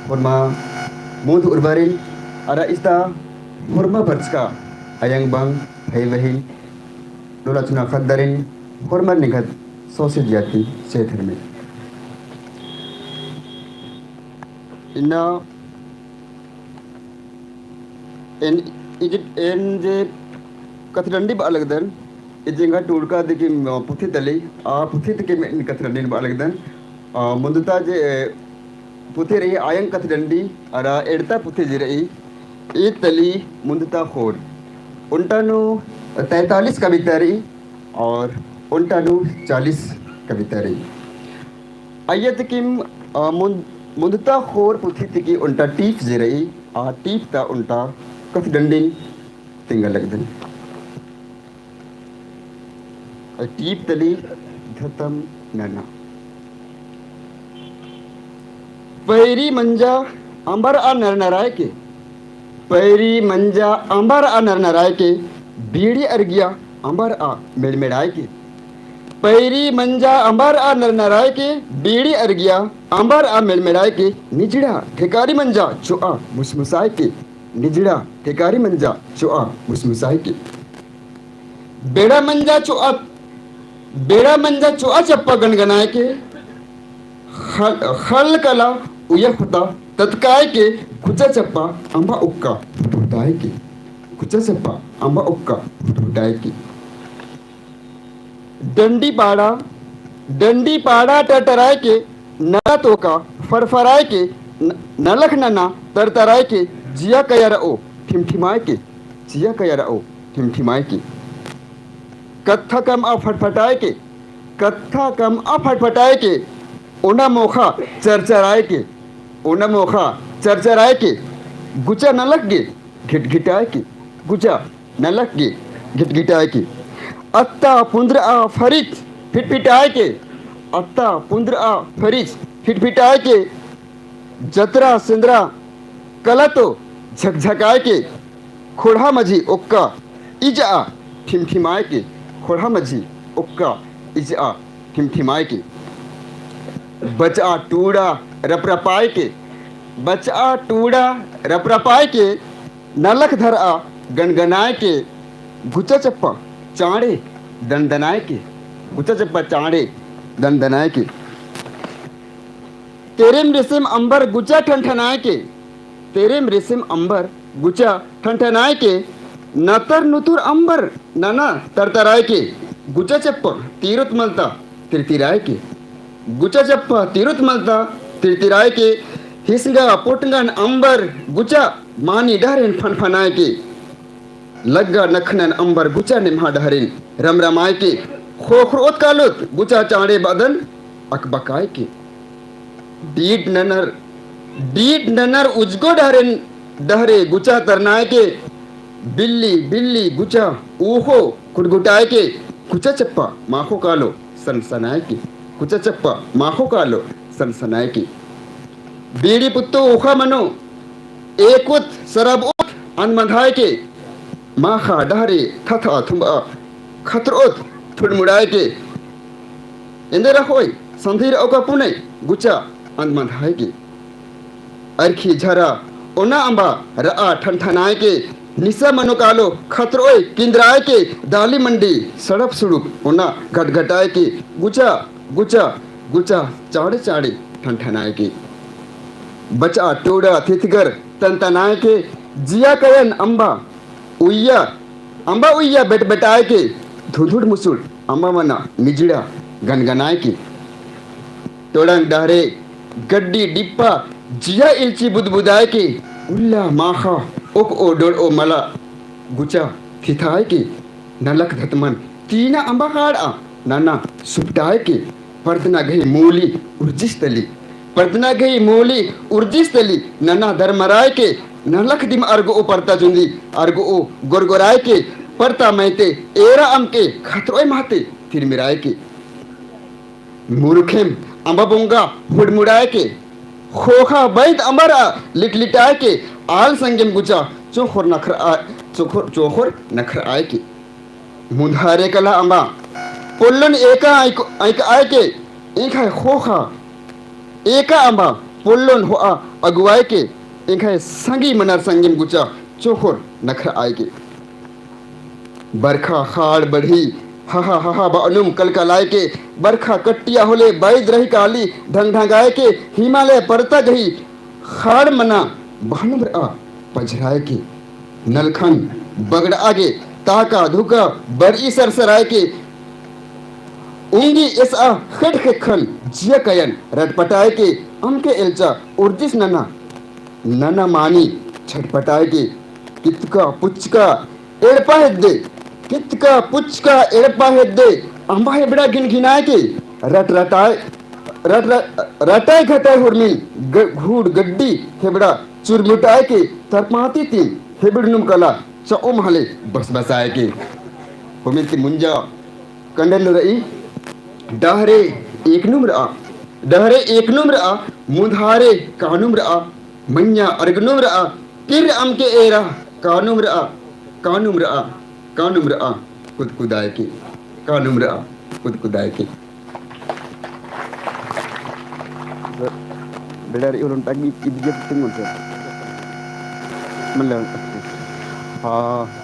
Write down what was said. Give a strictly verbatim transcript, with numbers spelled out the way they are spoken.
होरमा मुन्ध उर्बारिन अरा इस्ता होरमा बरचका अयंग बंग भई बहिन डोला चुना ख़द्दारिन होरमर निंग्है सौंसे जिया ती सेथरमे। इन्ना एन, इज, एन जे कथडंडी बआ लगदन, इज एंगा टूड़का दिकिम पुथी तली, आ पुथी दिकिम एन कथडंडी बआ लगदन। आ, मुन्दता जे, ए, पुथी रई अयंग कथडंडी, अरा एड़ता पुथी जे रई, ई तली मुन्दता ख़ोर। ओन्टा नू तैंतालीस कविता रई, और ओन्टा नू चालीस कविता रई। अइय्या तिकिम, अ, मुन-, मुन्दता ख़ोर पुथी तिकी ओन्टा टीप जे रई, आ टीप ता ओन्टा कथडंडिन तिंगा लगदन। अ, टीप तली धतम नना। पैरी मंजा अम्बरआ नरनराय के, पैरी मंजा अम्बरआ नरनराय के, बीड़ी अरगिया अम्बरआ मेड़मेड़ाय के। पैरी मंजा अम्बरआ नरनराय के, बीड़ी अरगिया अम्बरआ मेड़मेड़ाय के, निजड़ा ढेकारी मंजा चोआ मुसमुसाय के, निजड़ा ढेकारी मंजा चोआ मुसमुसाय के। बेड़ा मंजा चोआ, बेड़ा मंजा चोआ चप्पा गनगनाय के, ख़ल-, ख़ल्ल कला उइया ख़ोता ततकाय के, गुचा चप्पा अम्बा उक्का हुटहुटाय के, गुचा चप्पा अम्बा उक्का हुटहुटाय के। डंडी पाड़ा, डंडी पाड़ा टरटराय के, नला तोका फरफराय के, न-, नलख नना तरतराय के, जिया कया रओ ठिमठिमाय के, जिया कया रओ ठिमठिमाय के। कत्था कमआ फटफटाय के, कत्था कमआ फटफटाय के, ओना मोख़ा चरचराय के, ओना मोख़ा चरचराय के, गुचा नलख गे घिटघिटाय के, गुचा नलख गे घिटघिटाय के। अत्ता पुंदरआ फरिच फिटफिटाय के, अत्ता पुंदरआ फरिच फिटफिटाय के, जतरा सेंदरा कला तो झकझकाय के, ख़ोंड़हा मझी ओक्का इजआ ठिमठिमाय के, ख़ोंड़हा मझी ओक्का इजआ ठिमठिमाय के। बचआ टूड़ा रपरपाय के, बचआ टूड़ा रपरपाय के, नलख धरआ गनगनाय के, गुचा चप्पा चाँड़े दनदनाय के, गुचा चप्पा चाँड़े दनदनाय के। तेरेम रेसेम अम्बर गुचा ठनठनाय के, तेरेम रेसेम अम्बर गुचा ठनठनाय के, नतर नुतुर अम्बर नना तरतराय के, गुचा चप्पा तीरोत मलता तिरतिराय के, गुचा चप्पा तीरोत मलता तिरतिराय के, हिसंगा पोटंगन अम्बर गुचा मानी डहरेन फनफनाय के, लग्गा नखनन अम्बर गुचा नेम्हा डहरेन रमरमाय के, ख़ोख़रओत कालोत गुचा चाँड़े बअदन अकबकाय के। डीड ननर, डीड ननर उजगो डहरेन डहरे गुचा तरनाय के, बिल्ली बिल्ली गुचा ऊख़ो कुटगुटाय के, गुचा चप्पा माख़ो कालो सनसनाय के, गुचा चप्पा माख़ो कालो सनसनाय के। बीड़ी पुत्तो ऊख़ा मनो, एकोत सरबओत अंदमंधाय के, माख़ा डहरे थथआ थुम्बआ खतरओत थुड़मुड़ाय के। एन्देर अख़ोय संधिर ओका पुनय गुचा अंदमंधाय के। अरखी झरा ओना अम्बा रआ ठनठनाय के, निसा मनो कालो खतरओय किंदराय के, दाली मंडी सड़प सुड़ुप ओना घटघटाय के, गुचा गुचा गुचा चाँड़े चाँड़े ठनठनाय के। बचआ टोड़ा थिथगर तनतनाय के, जिया कयन अम्बा उइया, अम्बा उइया बेटबेटाय के, धुंधुड़ मुसुड़ अम्बा मना निजड़ा गनगनाय के। टोड़ंग डहरे गड्डी डिप्पा जिया इल्ची बुदबुदाय के, उल्ला माख़ा ओकओ डोड़ओ मला गुचा थिथाय के, नलख धतमन तीना अम्बा काड़आ नना सुपटाय के, परदना गही मोली उर्जिस तली, परदना गही मोली उर्जिस तली, नना दरमराय के, नलख दिम अरगओ परता चुंदी, अरगओ गोरगोराय के, परता मैते एरा अमके खतरओय महते तिरमिराय के। मुरुखेम अम्बा बोंगा हुड़मुड़ाय के, ख़ोख़ा बैद अम्बा रआ लिटलिटाय के, आल संगेम गुचा चोख़ोर नखरआ, चोख़ोर, चोख़ोर नखरआय के। मुन्धारे कला अम्बा पोल्लोन एका अइक, अइकआय के, एंग्है ख़ोख़ा एका अम्बा पोल्लोन होआ अगुवाए के, एंग्है संगी मनर संगेम गुचा चोखोर नखरआए के। बरखा खाड़ बढ़ी, हहा हहा बअनुम कलकलाए के, बरखा कट्टिया होले बैद रही काली ढंग ढंगाए के, हिमालय परता गही खाड़ मना बहनुम रआ पझराए के, नलखन बगड़आ गे, ताका धुका बरई सरसराए के, उंगी एसआ खेट खेखन जिया कयन रटपटाए के, अमके एल्चा उर्जिस नना नना मानी छटपटाए के, कितका पुचका एड़पा हेद्दे, कितका पुचका एड़पा हेद्दे, अम्बा हेबड़ा घिनघिनाए के, रट रटाए, रट र-, रटाए घटाए हुरमिन ग-, घूड़ गड्डी हेबड़ा चुरमुटाए के, तरपाती तीन हेबड़नुम कला चओ महले बसबसाए के। हुरमिन ती मुंजा कंडन रई, डहरे एकनुम रआ, डहरे एकनुम रआ, मुधारे कानुम रआ, मइय्याँ अरगनुम रआ, किर्र अमके एरा कानुम रआ, कानुम रआ, कानुम रआ, कुदकुदाए के, कानुम रआ, कुदकुदाए के। बेड़ा रई होलन टागी इदगे तिंगोन से। मतलब, हाँ।